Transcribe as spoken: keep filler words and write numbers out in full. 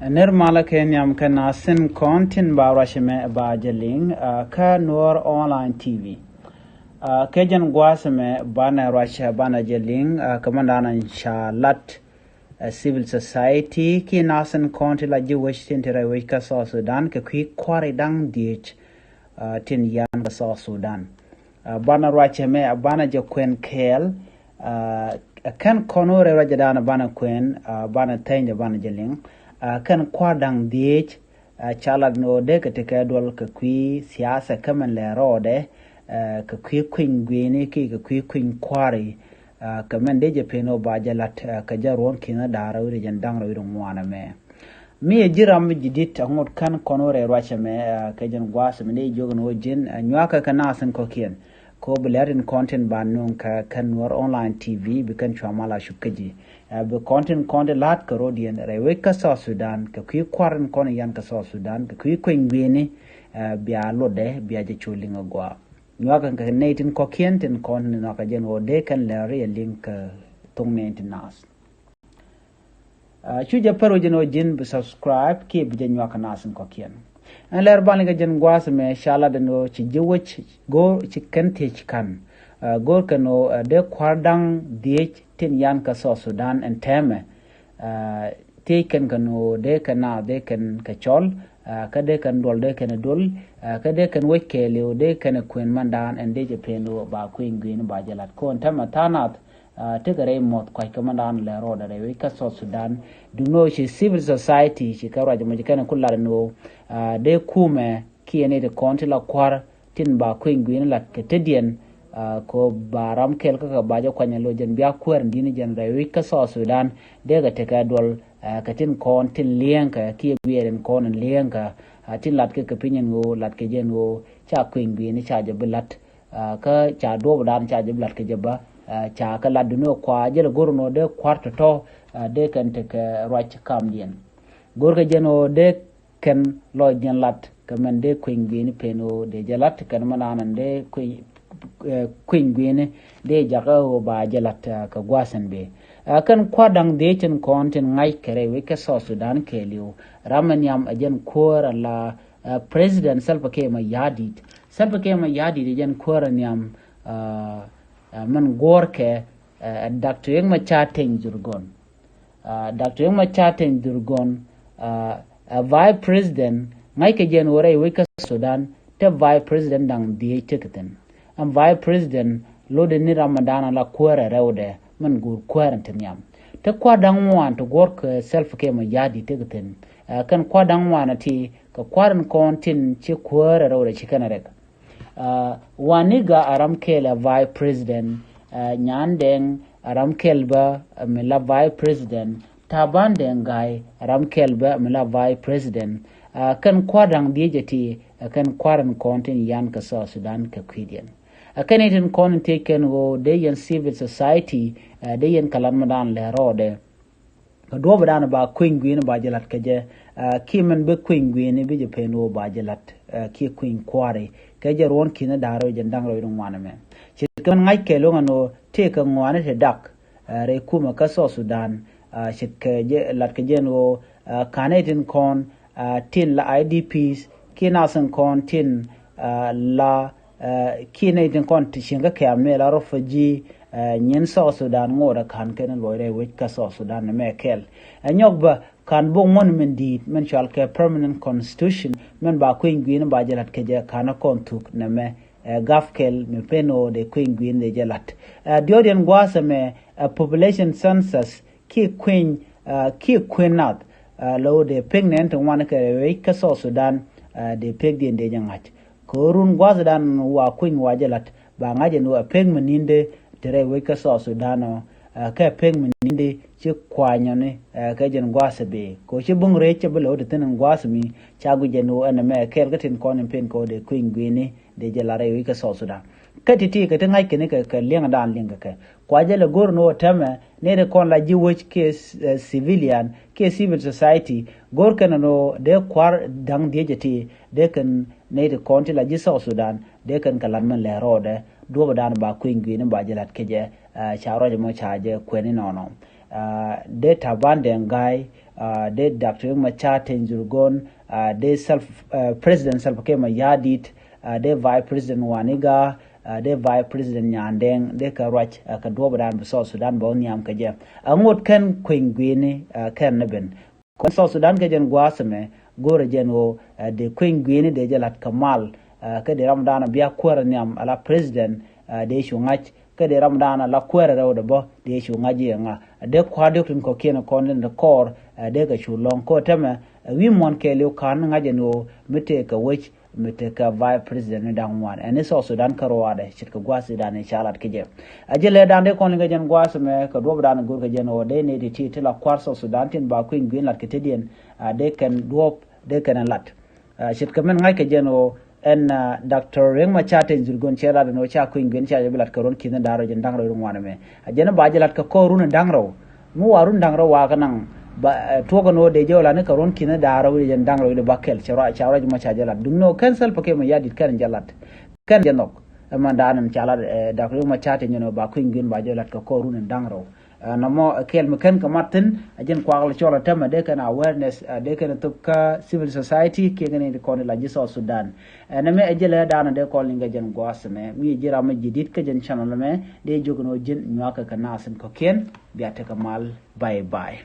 Nir malä kɛ nhiam kɛ na sin kɔn tin ba ruac mɛ ba jɛ liŋ, ah, kä Nuɔr Online T V. Ah, kɛ jɛn gua̱a̱th mɛ banɛ ruac banɛ jɛ liŋ, ah, kɛ mɛn danɛ ca lat, ah, civil society ki na sin kɔn ti la ji̱ wec tin ti rɛy wec kä South Sudan kɛ kui̱ kua̱ri da̱ŋ dhiec, ah, tin yan kä South Sudan. Ah, banɛ ruac mɛ banɛ jɛ kuɛn kɛɛl, ah, kɛn kɔn wä rɛy ruac dan banɛ kuɛn, ah, banɛ thɛny jɛ banɛ jɛ liŋ. Ah, kɛn kua̱r da̱ŋ dhiec, ah, ca lat ni ɣöö dee kɛ tekɛ duɔl kɛ kui̱ siasa kä mɛn lɛ rɔɔdɛ, ah, kɛ kui̱ kui̱ny gui̱ni ki kɛ kui̱ kui̱ny kua̱ri, ah, kɛ mɛn dee jɛ pen ɣöö ba jɛ lat, ah, kɛ jɛ ruɔ̱n ki̱n da̱rä wi̱ri jɛn da̱ŋ rɛw wi̱ri ŋuanɛ mɛ. Mi ɛ ji̱ ram mi ji̱ di̱t a ŋot kän kɔn wä rɛy ruacɛ mɛ, ah, kɛ jɛn gua̱a̱th mɛ dee jiök ni wä ji̱n, ah, nyuakä kɛ nath in kɔ̱kiɛn. Ko bi lɛr in kɔn tin ba nuŋ kɛ kɛn Nuɔr Online T V bi kɛn cua mal a cup kä ji̱. Ah, bi kɔn tin kɔn ti la̱t kɛ rɔ̱diɛn rɛy wec kä South Sudan kɛ kui̱ kua̱r in kɔn yan kä South Sudan kɛ kui̱ kui̱ny gui̱ni, ah, bia lotdɛ bia jɛ cu liŋ a gɔaa. Nyuakä kɛ nɛy tin kɔ̱kiɛn tin kɔn tin nhɔakä jɛn wä dee kɛn lɛr riɛ liŋ kɛ thoŋ nɛy tin nath. Ah, cu jɛ pär wä jɛn wä ji̱n bi subscribe kiɛ bi jɛ nyuak kɛ nath in kɔ̱kiɛn. Ɛn lɛr ban kɛ jɛn gua̱a̱th mɛ ca lat ɛn wä ci ji̱ wec go̱o̱r ci kɛn thiec ka̱n. Ah, go̱o̱r kɛn wä, ah, dee kua̱r da̱ŋ dhiec tin yan kä South Sudan ɛn tɛmɛ. Ah, thiec kɛn kɛn wä dee kɛn na dee kɛn kɛ cɔl. Ah, kä dee kɛn duɔl dee kɛn duɔl. Ah, kä dee kɛn wec kɛɛliw dee kɛn kuën mandan ɛn dee jɛ pen wä ba kuën gui̱n ba jɛ lat kɔn tɛmɛ tha̱a̱ŋ nath. Ah, tekɛ rɛy muɔth kuac kä mandan lɛ rɔɔdɛ rɛy wec kä South Sudan. Duŋni ɣöö ci civil society ci kɛ ruac mɔ ci kɛn ku lat ni ɣöö, ah, dee kumɛ kiɛ ni ti kɔn ti la kua̱r tin ba kui̱ny gui̱n lat kɛ tetdiɛn, ah, kɛ ɣöö ba ram kɛl kä kɛ ba jɛ kuany ɛ lo̱c jɛn bia kuäär in di̱t ni jɛn rɛy wec kä South Sudan dee kɛ tekɛ duɔl, ah, kɛ tin kɔn tin li̱eŋkɛ kiɛ guiɛɛr in kɔn in li̱eŋkɛ, ah, tin lat kɛ kɛ piny ɛn ɣöö lat kɛ jɛn ɣöö ca kui̱ny gui̱n ca jɛ bi lat. Ah, kä ca duɔ̱ɔ̱p dan ca jɛ bi lat kɛ jɛ bä, ah, ca kɛ lat duni kua jɛ lɛ go̱r nɔ dee kua̱r tɔ̱tɔ̱, ah, dee kɛn tekɛ ruac kamdiɛn. Go̱r kɛ jɛn ɣöö dee kɛn lɔcdiɛn lat kɛ mɛn dee kueny gui̱ni pen ɣöö dee jɛ lat kɛn mɛ naan dee kueny, eh, kueny gui̱ni dee jakä ɣöö ba jɛ lat, ah, kɛ gua̱a̱th ɛn bee. Ah, kɛn kua̱r da̱ŋ dhiec tin kɔn tin ŋa̱c kɛ rɛy wec kɛ South Sudan kɛɛliw. Ram ɛ nhiam ɛ jɛn kuäär ala, ah, President Salva Kiir Mayardit. Salva Kiir Mayardit ɛ jɛn kuäär ɛ nhiam, ah, ah, mɛn guɔ̱ɔ̱rkɛ, ah, Doctor Riek Machar Teny Dhurgon. Ah, Doctor Riek Machar Teny Dhurgon, ah, ah, Vice President, ŋa̱ckɛ jɛn wä rɛy wec kä Sudan, te Vice President da̱ŋ dhiec tekɛ thi̱n. Ɛn Vice President lotdɛ ni ram mi da̱a̱n ala kuäärɛ rɛwdɛ, mɛn guur kuäärɛ ti nhiam. Te kua̱r da̱ŋ ŋuan ti guɔ̱r kɛ Salva Kiir Mayardit tekɛ thi̱n. Ah, kɛn kua̱r da̱ŋ ŋuan ti kɛ kua̱r in kɔn tin ci kuäärɛ rɛwdɛ ci kɛn rɛk. Ah, Waniga a ram kɛl a Vice President, ah, Nyandɛŋ a ram kɛl bä, ah, mi la Vice President, Taban Deng Gai a ram kɛl bä mi la Vice President. Ah, kɛn kua̱r da̱ŋ dhiec ɛ ti, ah, kɛn kua̱r in kɔn tin yan kɛ South Sudan kɛ kui̱diɛn. Ah, kɛn itin kɔn in thiec kɛn ɣöö dee yɛn civil society, ah, dee yɛn kɛ lat mi dan lɛ rɔɔdɛ. Kɛ duɔ̱ɔ̱p dan ba kueny gui̱n ba jɛ lat kɛ jɛ, ah, kiɛ mɛn bi kueny gui̱n bi jɛ pen ɣöö ba jɛ lat, ah, kiɛ kueny kua̱ri kɛ jɛ ruɔ̱n ki̱n da̱ŋ rɛw jɛn da̱ŋ rɛw i̱ ŋuan ɛmɛ. Ci kɛ mɛn ŋa̱c kɛ lo̱ŋ ɛn ɣöö tëëkɛ ŋuani ti dak, ah, rɛy kumɛ kä South Sudan, ah, ci kɛ jɛ lat kɛ jɛn ɣöö, ah, ka̱n itin kɔn, ah, tin la I D Ps kiɛ nath in kɔn tin, ah, la, ah, kiɛ nɛy tin kɔn ti cieŋ kä kɛ̈m mi la refugee, ah, nyin South Sudan ŋot a ka̱n kɛn luɔc rɛy wec kä South Sudan ni mɛ kɛl. Ɛ nyɔk bä ka̱n bok ŋuɔ̱n min di̱i̱t min cual kɛ permanent constitution min ba kueny gui̱n ba jɛ la̱t kɛ jɛ ka̱n kɔn thuk nɛ mɛ, eh, gaf kɛl mi pen ɣöö dee kueny gui̱n dee jɛ la̱t. Eh, diɔ̱ɔ̱diɛn gua̱a̱th ɛmɛ, eh, population census kiɛ kueny, eh, kiɛ kuën nath, eh, la ɣöö dee pek nɛn ti ŋuan kɛ rɛy wec kä South Sudan, eh, dee pekdiɛn dee jɛ ŋa̱c. Kɛ ɣöö run gua̱a̱thdan wa kueny wa jɛ la̱t ba ŋa̱c ɛn ɣöö ɛ pek mi ni̱n dee te rɛy wec kä South Sudan ɔ, eh, kɛ pek mi ni̱n dee ci kuanyɔni, eh, kɛ jɛn gua̱a̱th ɛ bee. Kɛ ɣöö ci buŋ rɛc cɛ bi lo̱w te thi̱n ɛn gua̱a̱th mi ca guic ɛn ɣöö ɛn ɛmɛ kɛɛl kä tin kɔn in pen kɛ ɣöö dee kueny gui̱ni dee jɛ la̱t rɛy wec kä South Sudan. Kä ti̱ti̱ kɛ ti ŋa̱c kɛn kɛ kɛ liɛŋdan liŋ kɛ kɛ. Kua jɛ lɛ go̱r ni ɣöö tɛmɛ nɛy ti kɔn la ji̱ wec kiɛ, eh, civilian kiɛ civil society, go̱r kɛn ni ɣöö dee kua̱r da̱ŋ dhiec ɛ ti dee kɛn nɛy ti kɔn ti la ji̱ South Sudan dee kɛn kɛ la̱t min lɛ rɔɔdɛ duɔ̱pɛ dan ba kueny gui̱ni ba jɛ la̱t kɛ jɛ, eh, ca ruac ɛmɔ ca jɛ kuɛn inɔnɔ. Eh, dee Taban Deng Gai, dee Doctor Riek Machar Teny Dhurgon, dee President Salva Kiir Mayardit, dee Vice President Wani Igga, dee Vice President Nyandeng, dee kɛ ruac kɛ duɔ̱ɔ̱p dan bi South Sudan bɛ wä nhiam kɛ jɛ. Ɛ ŋot kɛn kueny gui̱ni kɛn ni ben. Kɔn South Sudan kɛ jɛn gua̱a̱th ɛmɛ go̱o̱rɛ jɛn ɣöö dee kueny gui̱ni dee jɛ la̱t kɛ mal, kä dee ram dan bia kuäärä nhiam ala President dee cu ŋa̱c, kä dee ram dan ala kuäärä rɛw dee bä dee cu ŋa̱c i̱ ŋa. Dee kua̱r diɔ̱k tin kɔ̱kiɛn kɔn tin dee kɔɔr dee kɛ cu lɔ̱ŋ. Kä tämɛ wi̱i̱ muɔ̱n kɛɛliw ka̱n ŋa̱c ɛn ɣöö mi tëëkɛ wec mi tekɛ Vice President ni da̱ŋ ŋuan ɛn i̱ South Sudan kä ruaadɛ ce̱tkɛ gua̱a̱th Sudan i̱ ca lat kä jɛ. A jɛ lɛ dan dee kɔn liŋ kɛ jɛn gua̱a̱th ɛmɛ kɛ duɔ̱ɔ̱p dan go̱o̱r kɛ jɛn ɣöö dee nɛy ti ti ti la kua̱r South Sudan tin ba kueny gui̱n lat kɛ tetdiɛn, dee kɛn duɔ̱ɔ̱p dee kɛn lat. Ce̱tkɛ min ŋa̱c kɛ jɛn ɣöö ɛn Doctor Riek Machar Teny Dhurgon cɛ lat ɛn ɣöö ca kueny gui̱n ca jɛ bi lat kɛ ruɔ̱n ki̱n da̱ŋ rɛw jɛn da̱ŋ rɛw run ŋuan ɛmɛ. A jɛn ba jɛ lat kɛ kɔr run da̱ŋ rɛw. Mi wa run da̱ŋ rɛw wa kä naŋ ba tuɔk ɛn ɣöö dee jɛ wä lat ni kɛ ruɔ̱n ki̱n da̱ŋ rɛw wi̱cdɛ jɛn da̱ŋ rɛw wi̱cdɛ ba kɛl cɛ ruac ca ruac ma ca jɛ lat duŋni ɣöö kɛn Salva Kiir Mayardit kɛn jɛ lat. Kɛn jɛ nhɔk ɛmɛ da̱a̱n ɛn ca lat Doctor Riek Machar Teny Dhurgon ba kueny gui̱n ba jɛ lat kɛ kɔr run da̱ŋ rɛw. Nɔmɔ kɛl mi kɛn kɛ mat thi̱n a jɛn kuak lɛ cɔl a tämɛ dee kɛn awareness dee kɛn thop kä civil society kiɛ kɛn in kɔn in la ji̱ South Sudan. Ɛn ɛmɛ ɛ jɛ lɛ da̱a̱n dee kɔn liŋ kɛ jɛn gua̱a̱th ɛmɛ mi ji̱ ram mi ji̱ di̱t kä jɛn channel ɛmɛ dee jiök ɛn ɣöö ji̱n nyuakä kɛ naath in kɔ̱kiɛn. Bia tekɛ mal. Bye bye.